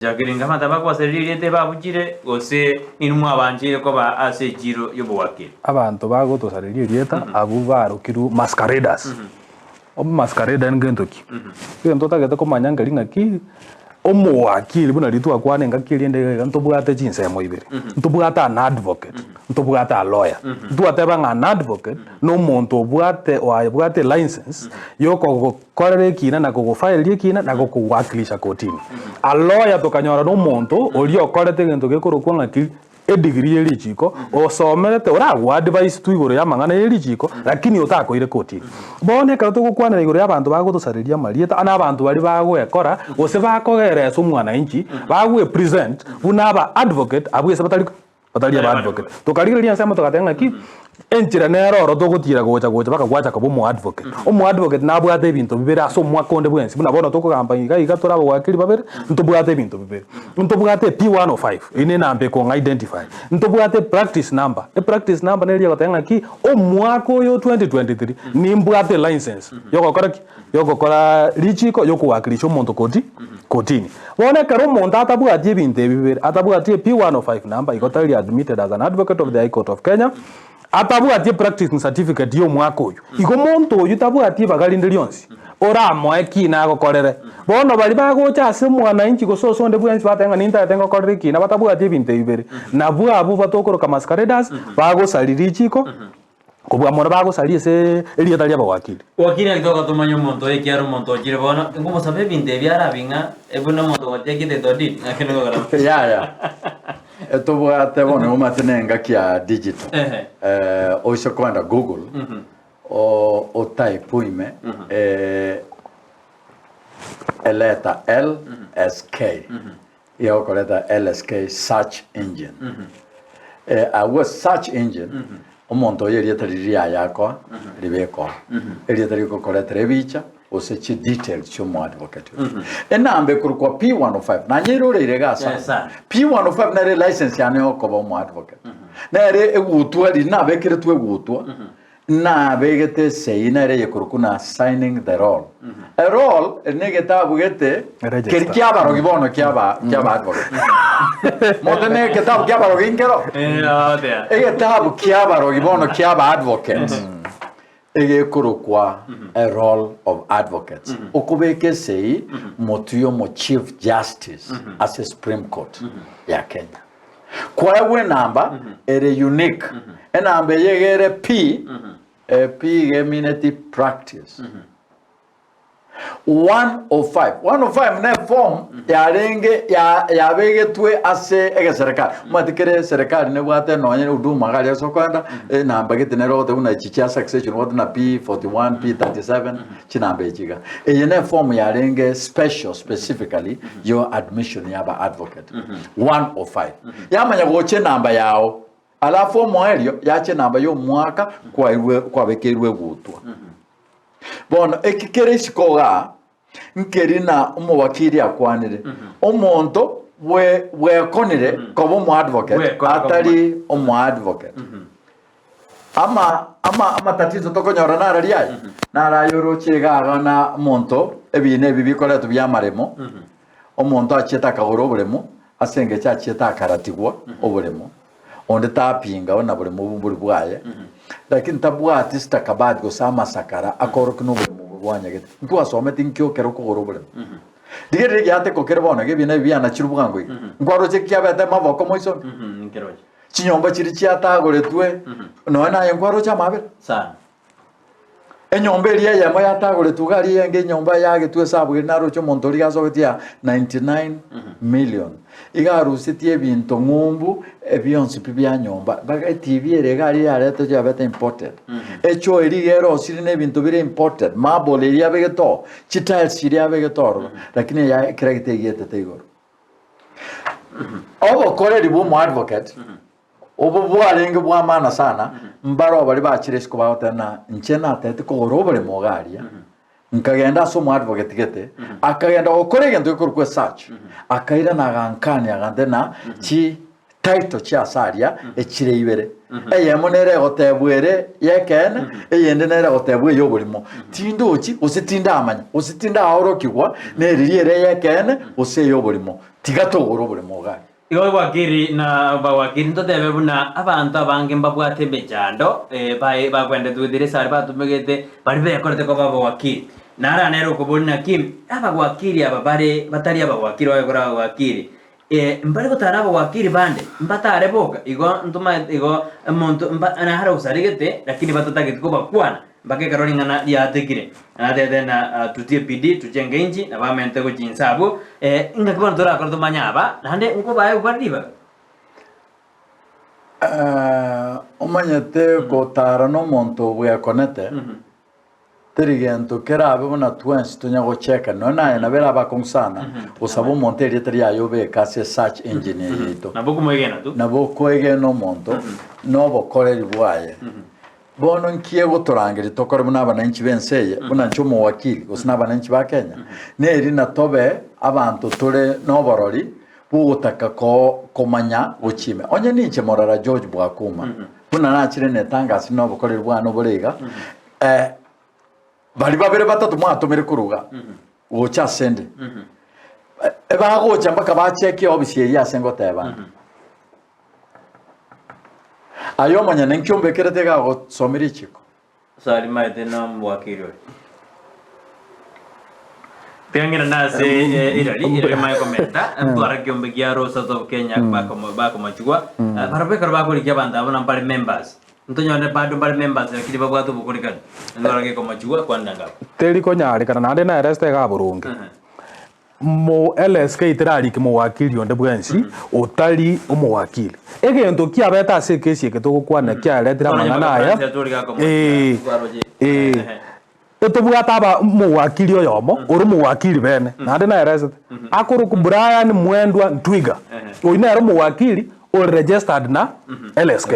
Jacqueline Kamata bagwasereria erieta ebabuchire, gose ninwe mwabancheire koba ase echiiro y'obowakeri. Abanto bagotosareria erieta abwo barokirwe masqueraders. Omomasquerader ngento ki? Egento otagete komanya nkeri ng'aki, omowakiri buna riria twakwana engaki eria ende iga iga ntobwate chinsemo ibere, ntobwate an advocate, ntobwate a lawyer. Ntwateba ng'a an advocate na omonto obwate oabwate elicense yokogo Korera ekina na kogofaereria ekina na gokowakilisha kotini. A lawyer tokanyora nomonto oria okorete egento gekorokwa ng'a ki edegree ye richiko, osomerete oragoadvise tu igoro y'amang'ana ye richiko lakini otakoire kotini. Bono ekero togokwanera igoro y'abanto bagotosareria amarieta na abanto baria bagoekora gose bakogeresa omwananchi bagoepresent buna aba advocate abwo ase batari Batari abaadvocate. Tokarigereria ensemo togateba ng'aki, enchera nere oro togotira gocha gocha mpaka gwacha koba omoadvocate. Omoadvocate nabwate ebinto bibere ase omwaka onde bwensi, buna bono tokogamba iga iga tore abawakili babere, ntobwate ebinto bibere. Ntobwate P105, eyio ne enamba ekong'a identify. Ntobwate epractice number, epractice number neri egoteba ng'aki, omwaka oyo o 2023 nimbwate elicense yogokora ki? Yogokora richiko yokowakilisha omonto koti kotini. Bono ekero omonto atabwati ebinto ebi bibere, atabwati P105 number, igo tari admitted as an advocate of the High Court of Kenya, atabwati epracticing certificate y'omwaka oyio, igo monto oyio tabwati ibaga rinde rionsi oramoe kina agokorere. Bono baria bagocha ase omwananchi gose ase onde bwensi bateba ng'a nintagete ngokorere ekina batabwati ebinto ebi bibere, nabwo abwo batokoroka masqueraders, bagosaria richiko. Kobua mono bagosaria ase erieta ri'abawakili. Wakili naki togatomanya omonto oyo ekiagera omonto ochire bono nkomosaba ebinto ebi arabi ng'a buna omonto ogochia title deed ng'aki nigo ogokora. Yaya, etobwate bono omanyete na engaki ya digital. Ehe. Eh, oise koenda Google, o- otype ime, eh, eletter LSK, iga okoreta LSK search engine. Eh, agwo search engine, omonto oyo erieta riria riaye akoa, ribekoa. Erieta rikokoretera ebicha, gose chi details chia omoadvocate oyo. Enamba ekorokwa P105, nanyeroreire iga ase Yes, sir. P105 nere license yane yokoba omoadvocate. Nere egutwa riria nabekeretwe egutwa, Nabegete esegi nere eyekorokwa na signing the roll. A roll eri negetabu gete Register. keri kiabarogi bono kiaba kiaba advocate. Mote ne egetabu kiabarogi nkero? Egetabu kiabarogi bono kiaba advocate egekorokwa a roll of advocates. Okobeka esegi motwe yomo chief justice ase supreme court ya Kenya. Kwaegwa enamba ere unique. Enamba eye iga ere P, eh, P iga emineti practice. 105. 105 ne form yarenge ya- yabegetwe ase egeserekari. Omanyete kere eserekari nebwate nonye huduma iga aria ase okoenda, enamba gete nere ogotebi buna echi chia succession obwate na P41, P37, chinamba echi iga. Eye ne form yarenge special specifically your admission yaba advocate. 105 yamanya gocha enamba yao alafu omoerio yacha enamba y'omwaka kwairwe kwabekeirwe egutwa bono eki kere isiko igaa nkeri na omowakili akwanire omonto bwe bwekonire koba omoadvocate Bwekora koba atari omoadvocate ama ama amatatizo tokonyora naro riaye naro aye oroche iga iga na omonto ebina ebi bikoretwa bia amaremo Omonto achiete akagora oboremo, ase engencho achiete akaratigwa oboremo, onde tapinga buna boremo obwo mbori bwaye, lakini tabwati stakabadhi gose amasakara akorokia na oboremo obwo bwanyagete. Ntwasometi nkio ekero okogora oboremo. Rigereria egiateko kere bono iga ebina ebi bianachirwe bwango iga. Nkwaroche kiabete amaboko moisonde? Chinyomba chiria chiatagoretwe, nonya naye nkwaroche amabera? Sana. Enyomba eria eyemo yatagoretwe iga aria eyenge enyomba yagetwe esabu ere naroche omonto oria iga asogetie ya 99 million. Iga arusetie ebinto ng'umbu ebionsi pi bia nyomba mpaka etv ere iga aria yaretete yabete imported. Echoo eria iga erosirie na ebinto bire imported, marble eria abegete oo, chitiles chiria abegete ororo, lakini eyaye kera gete egietete igoro. Obokoreri bwa omoadvocate. Obo bwarenge bw'amana sana, mbareo baria bachire isiko bagoteba na inche natebete kogora oboremo iga aria, nkagenda ase omoadvocate gete, akagenda gokora egento gekorokwa esearch, akairana agankania agantebia na chi title chia ase aria echire ibere. Eyemo nere egotebwa ere y'ekeene, eyende nere egotebwa ey'oborimo. Tindochi, gose tindamanya, gose tindaorokigwa neriria ere ey'ekeene gose ey'oborimo. Tiga togore oborimo iga aria. Igo gwakiri na bagwakiri ntotebe buna abanto abange mbabwate emechando baye bagwendete goetera esare batumegete baria bekorete koba abawakiri. Nara nere okoboria naki abawakiri aba bare batari abawakiri bagekora abawakiri mbare gotara abawakiri bande mbatare boka igo ntomaete igo omonto mba nare osaregete lakini batatageti kobakwana Mpaka ekero ring'ana riatekire, natebete ng'a tutie bidii tuchenge inchi, na bamente gochia inse abwo, ingaki bono torakore tomanye aba, naende nkobae bare ribaga. Omanyete gotara nomonto bwekonete, teri gento kerabe buna twensi tonya gocheka, nonya naye nabo erabe akong'u sana gosaba omonto erieta riaye obeke ase esearch engine eye yaito. Nabo okomoegena tu. Nabo okoegena omonto na obokoreri bwaye. Bono nki egotorangeria tokore buna abananchi b'ense eye, buna inche omowakili, gose nabananchi ba Kenya? Neri natobe abanto tore noborori bw'ogotaka komanya gochia ime. Onye ninche morara George Bwakuma, buna nachire netangasi nobokoreri bwane obore iga, baria babere batato mwatomire korwa iga gocha asende, ebagocha mpaka bacheke eofisi eyio ase ngoteba ande. Aye omonyene nki ombekerete iga agosomia richiko? Sarimaete nomwakiri oyo. Tiang'ina nase irari irari mae komenta ntwara kiombe gia Road South of Kenya bakomochigwa barabwo ekero bakorigia abanto abwo nabo bare members ntonyore bado mbare members lakini babwate obokorikani ntwara gekomochigwa kwanera ngabo. Teri konyarekana naende nere ase iga boronge. Mo LSK terarike mowakili onde bwensi otari omowakili. Egento kiabete ase ekesi eke togokwana kiaretire amang'ana aya, ee, ee, etobwate aba omowakili oyomo ore omowakili bene, naende naeresete, akorokwa Brian Mwendwa Ntwiga. Oyio nere omowakili ore registered na LSK.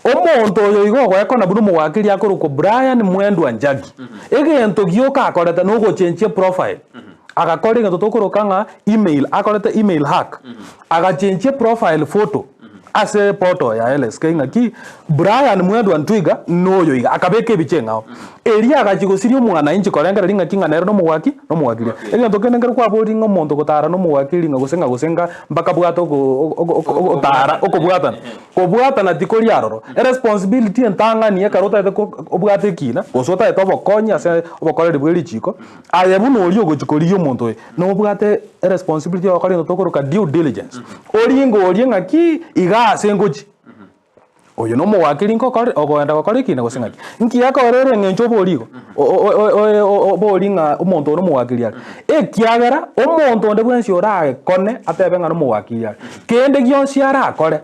Omonto oyo igo ogoekona buna omowakili akorokwa Brian Mwendwa Njagi. Egento gioka akorete nogochenchia profile. Agakora egento tokoroka ng'a email, akorete email hack. Agachenchia profile photo ase portal ya LSK ng'aki Brian Mwendwa Ntwiga noyo iga, akabeka ebicha eng'ao. Erio agachia gosiria omwananchi korengereria ng'aki ng'a nere nomowaki nomowakili. Egento kende nkere kwaboria ng'a omonto gotara nomowakili ng'a gose ng'a gose ng'a mpaka abwate oko oko ogotara okobwatana. Kobwatana tikori aroro. Eresponsibility entang'ani ekero otagete ko obwate ekina gose otagete obokonyi ase obokoreri bwe richiko, aye buna oria ogochia korigia omonto oyo, nobwate eresponsibility ya gokora egento tokoroka due diligence. Oringe orie ng'aki iga ase ngochia. Oyo nomowakili nkokore ogoenda gokora ekina gose ng'aki? Nki ekore ere eng'encho obori igo? Obori ng'a omonto one omowakili are. Ekiagera omonto onde bwensi orakone atebe ng'a nomowakili are, kende gionsi arakore,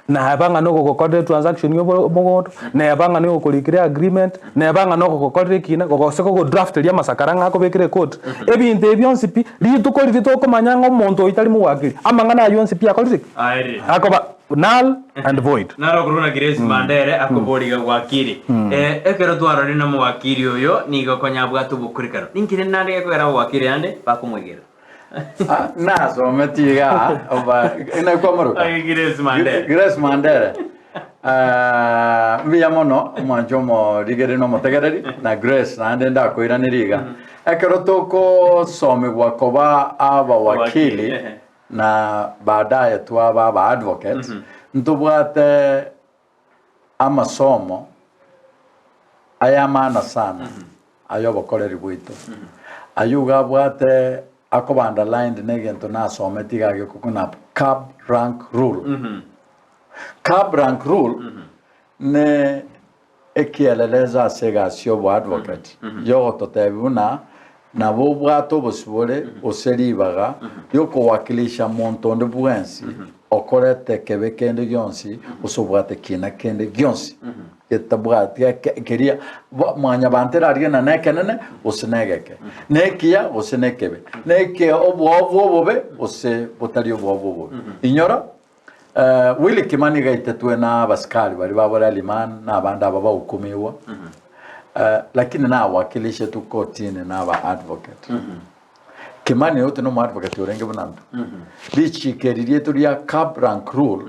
neba ng'a nogogokorera etransaction ya omogondo, neba ng'a nogokorikera eagreement, neba ng'a nogogokorera ekina, gose kogodrafteria amasakara ng'a akobekere ekoti, ebinto ebi bionsi pi, rituko riria tokomanya ng'a omonto oyio tari mowakili, amang'ana ayio onsi pi akorire ki? Aerire. Akoba null and void. Naro okorwa na Grace Mandere akobori iga gwakiri. Ekero twarorire na omowakiri oyo nigo konya abwate obokorikano. Ninki rende naende gekogera abawakiri ande bakomwegera? Nasometi iga oba ina kwamoroka Ai, Grace Mandere. Grace Mandere Ah, mbuya mono omwancho omorigereria na omotegereri na Grace naende ndakoiraneria iga ekero tokosomigwa koba abawakili Ehe. Na baadaye twaba aba advocates, ntobwate amasomo aya maana sana ay'obokoreri bwaito. Ayio iga abwate akoba underlined na egento nasometi iga agekokwa na cab rank rule. Cab rank rule ne Ekielelezo ase egasi y'oboadvocate y'ogototebia buna nabo obwate obosibore gose ribaga riokowakilisha monto onde bwensi okorete kebe kende gionsi gose obwate kina kende gionsi getabwati keria mwanyabanto erarigie na nekenene gose negeke, nekiya gose nekebe, neke obwobu obobe gose botari obwobu obobe. Inyora Willy Kimani iga aitetwe na abasikari baria ba Borali Man na abande aba bahukumiwa lakini nawakilishetwe kotini na aba advocate. Kimani oyo tari omo advocate orenge buna intwe. Richiko eri riaito ria cab rank rule.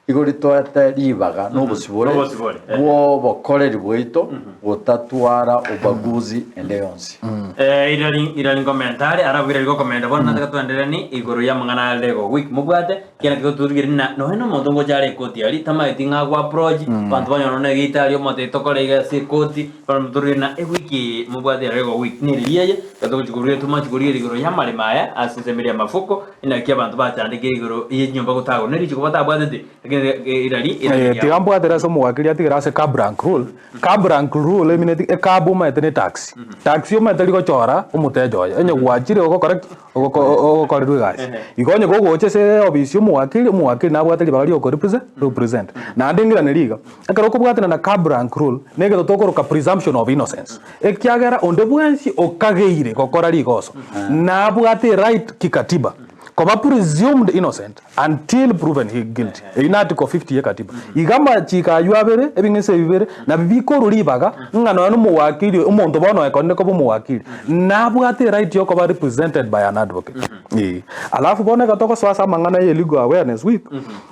Igo ritoete ribaga nobosibore Nobosibore, eh. bw'obokoreri bwaito gotatwara ubaguzi ende yonsi. Eh, irari irari nkomentare arabu irari gokomenta bono nataka twendererani igoro y'amang'ana a Legal Week mobwate kera kigoturugire na nonya na omonto ngocha are ekoti aria tamaeti ng'a ago approach abanto banyora nonya egeita aria omotebi tokore iga ase ekoti bono moturugire na ewiki eye mobwate ya Legal Week neriria eye ekero togochi koruga tomachi korigereria igoro y'amaremo aya ase ensemo eria y'amafuko Inaki abanto bachandekire igoro ye chinyomba gotagwa ne richiko batabwateti, lakini rirari Eh, tiga mbwatire ase omowakiri atigere ase cab rank rule. Cab rank rule emineti ecab omanyete ne taxi. Taxi omanyete rigochora omoteja oye. Onye gwachire ogokora ki? Ogoko ogokorerwa egasi. Igo onye gogocha ase ofisi ya omowakiri, omowakiri nabwate ribaga ria okorepresent represent. Naende ng'iraneri iga, ekero okobwatana na cab rank rule, na egento tokoroka presumption of innocence. Ekiagera onde bwensi okageire gokora rigoso nabwate eright kikatiba koba presumed innocent until proven guilty. Eyio na article 50 ye katiba. Iga amachiko ayio abere, ebing'ese ebi bibere, nabio bikorwa ribaga ng'a nonya nomowakili oyo, omonto bono oekonire koba omowakili, nabwate eright yokoba represented by an advocate. Ee. Alafu bono ekero togosoa ase amang'ana ye legal awareness week,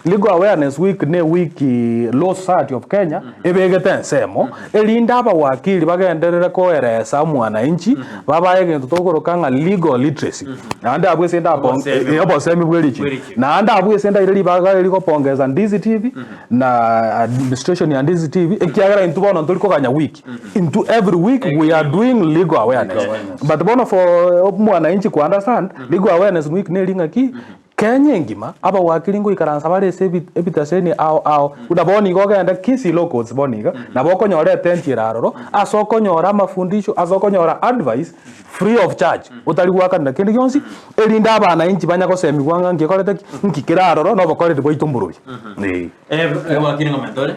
legal awareness week ne ewiki Law Society of Kenya ebegete ensemo, erinde abawakili bagenderere koeresa omwananchi, babae egento tokoroka ng'a legal literacy. Naende abwo ase ndapong- Obosemi. eh, obosemi bwe richiko. Bw'erichiko. Naende abwo ase ndaire ribaga eri gopongeza Ndizi TV, na administration ya Ndizi TV, ekiagera intwe bono ntori koganya wiki. Intwe every week we are doing legal awareness. But bono for omwananchi ku understand, legal awareness week neri ng'aki, Kenya engima, abawakili ngoikaransa bare ase ebi ebitaseni ao ao, buna bono iga ogende Kisii Law Courts bono iga, nabo okonyora etenti ere aroro, ase okonyora amafundisho, ase okonyora advice free of charge, otari goakanera kende gionsi, erinde abananchi banya gosemigwa ng'a nki ekorete ki, nki kere aroro, na obokoreri bwaito mborobio. Ee. Eh, wakili ng'omente ore.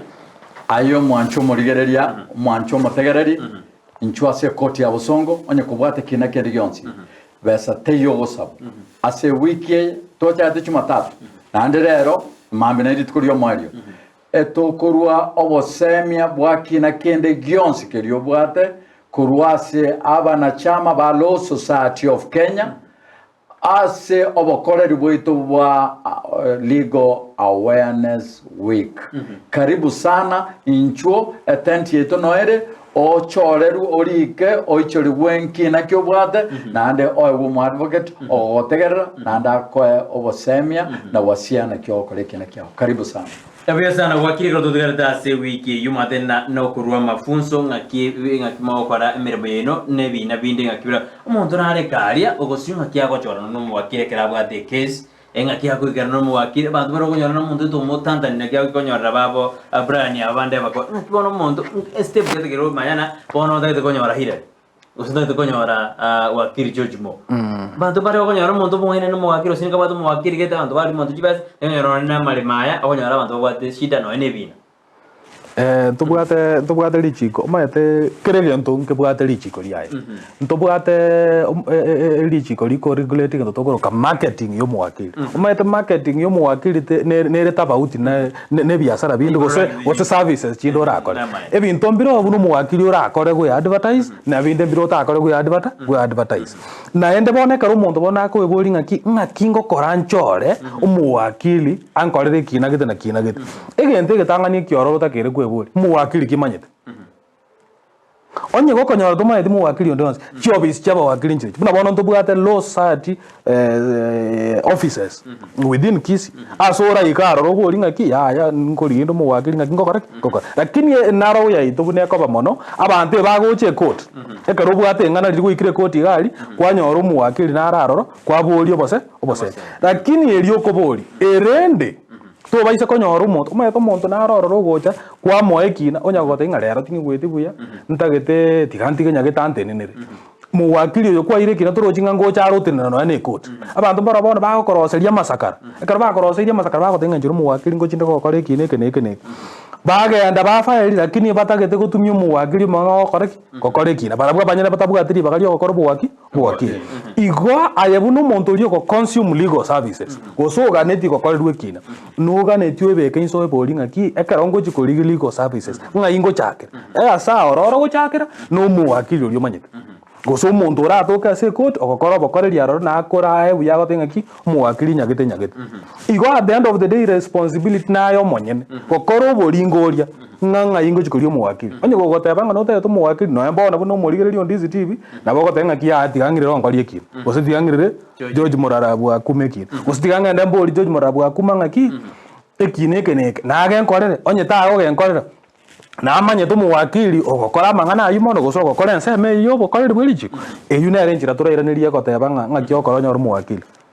Aye omwanche omorigereria, omwanche omotegereri, inchuo ase ekoti ya bosongo, onye kobwate kina kende gionsi, besa teiyo ogosaba. Ase ewiki eye tochagete Jumatatu, naende rero mambia ne rituko ri'omoerio, etokorua obosemia bwa kina kende gionsi keria obwate korwa ase abanachama ba Law Society of Kenya, Ase obokoreri bwaito bwa Legal Awareness Week. Karibu sana inchuo etent yaito noere ochorerwe orike oichorigwe nkina ki obwate naende oegwe omoadvocate ogogotegerera naende akoe obosemia na gwasia naki ogokora ekina kiao. Karibu sana. Ebuya sana gwakire ekero totigarete ase ewiki eyio mwate na nokorua amafunso ng'aki ng'aki mogokora emeremo yaino na ebiina binde ng'aki bira omonto nare karia ogosio ng'aki agochorana nomowakili ekero abwate ecase eng'aki agoikerana nomowakili abanto bare okonyora na omonto oito omotantani naki agokonyorera babo Brian aba bande abako ng'aki bono omonto estep gete omanyana bono otagete konyora Hillary. Gose ntagete konyora wakili George Mo. Abanto mbare okonyora omonto omong'aini naende omowakili gose nigo abwate omowakili gete abanto baria omonto chibesa, okonyora nonye na amaremo aya, okonyora abanto babwate eshida nonye na ebina. Ntobwate ntobwate richiko omanyete kera egento nkebwate richiko riaye. Ntobwate richiko riko regulate egento tokoroka marketing ya omowakili. Omanyete marketing ya omowakili te nere tofauti na ne ebiasara binde gose gose services chinde orakore. Ebinto mbire buna omowakili orakore goe advertise na ebinde mbire otakore goe advert goe advertise. Naende bono ekero omonto bono akoeboria ng'aki ng'aki ngokora nchore omowakili ankorere ekina gete na kina gete. Egento egetang'ani ekiororo otakeire kweboria, omowakili kimanyete? Onye gokonyora tomaeti mowakili onde onsi, chiofisi chi'abawakili nchirechi. Buna bono ntobwate Law Society offices within Kisii, ase oraike aroro oborie ng'aki yaya nkorigia inde omowakili ng'aki ngokora ki? Ngokora. Lakini enarou yaito buna ekoba mono, abanto ebagocha ecourt, ekero obwate eng'ana riria gwaikire ecourt iga aria, kwanyora omowakili nare aroro, kwaboria obose obosemi. Lakini erio okoboria, erende Tobaisa konyora omonto, omanyete omonto nare ororo ogocha kwamoa ekina, onya gogotebia ng'a rero ting'igweti buya, ntagete tiga ntige nyagete antenenere. Mowakili oyo kwaire ekina torochi ng'a ngocha are otenena nonya na ekoti. Abanto mbaro bono bagokoroseria amasakara, ekero bakoroseirie amasakara bagotebia ng'a inche nomowakili ngochi nde gokora eki na eke na eke na eke. Bagenda bafaeri lakini batagete gotumia omowakili omong'ao ogokora ki? Gokora ekina. Barabwo abanyene batabwati ribaga riogokora obowaki. Bwakire. Igo aye buna omonto oria ogo consume legal services, gose oganetie gokorerwa ekina, noganetie oebeke inse oeborie ng'aki ekero ngochia korigia legal services, ng'ai ngochakera? Ase aororo gochakera, na omowakili oria omanyete. Gose omonto oratoke ase ekoti ogokora obokoreri aroro na akore aye buya agote ng'aki omowakiri nyagete nyagete. Igo at the end of the day responsibility naye omonyene gokora oboringo oria ng'a ng'ai ngochi koria omowakiri. Onye gogoteba ng'a notagete omowakiri nonya bono buna omorigereria onde CCTV nabo ogoteba ng'aki yaya tiga ng'irere onkorie ekina gose tiga ng'irere George Morara bwakuma ekina gose tiga ng'ende mbori George Morara bwakuma ng'aki ekina eke na eke nagenkorere onye tagogenkorera Namanyete omowakili ogokora amang'ana ayio mono, gose ogokora ensemo eyio y'obokoreri bwe richiko. Eyio nere enchera torairanerie goteba ng'a ng'aki okora onyore omowakili.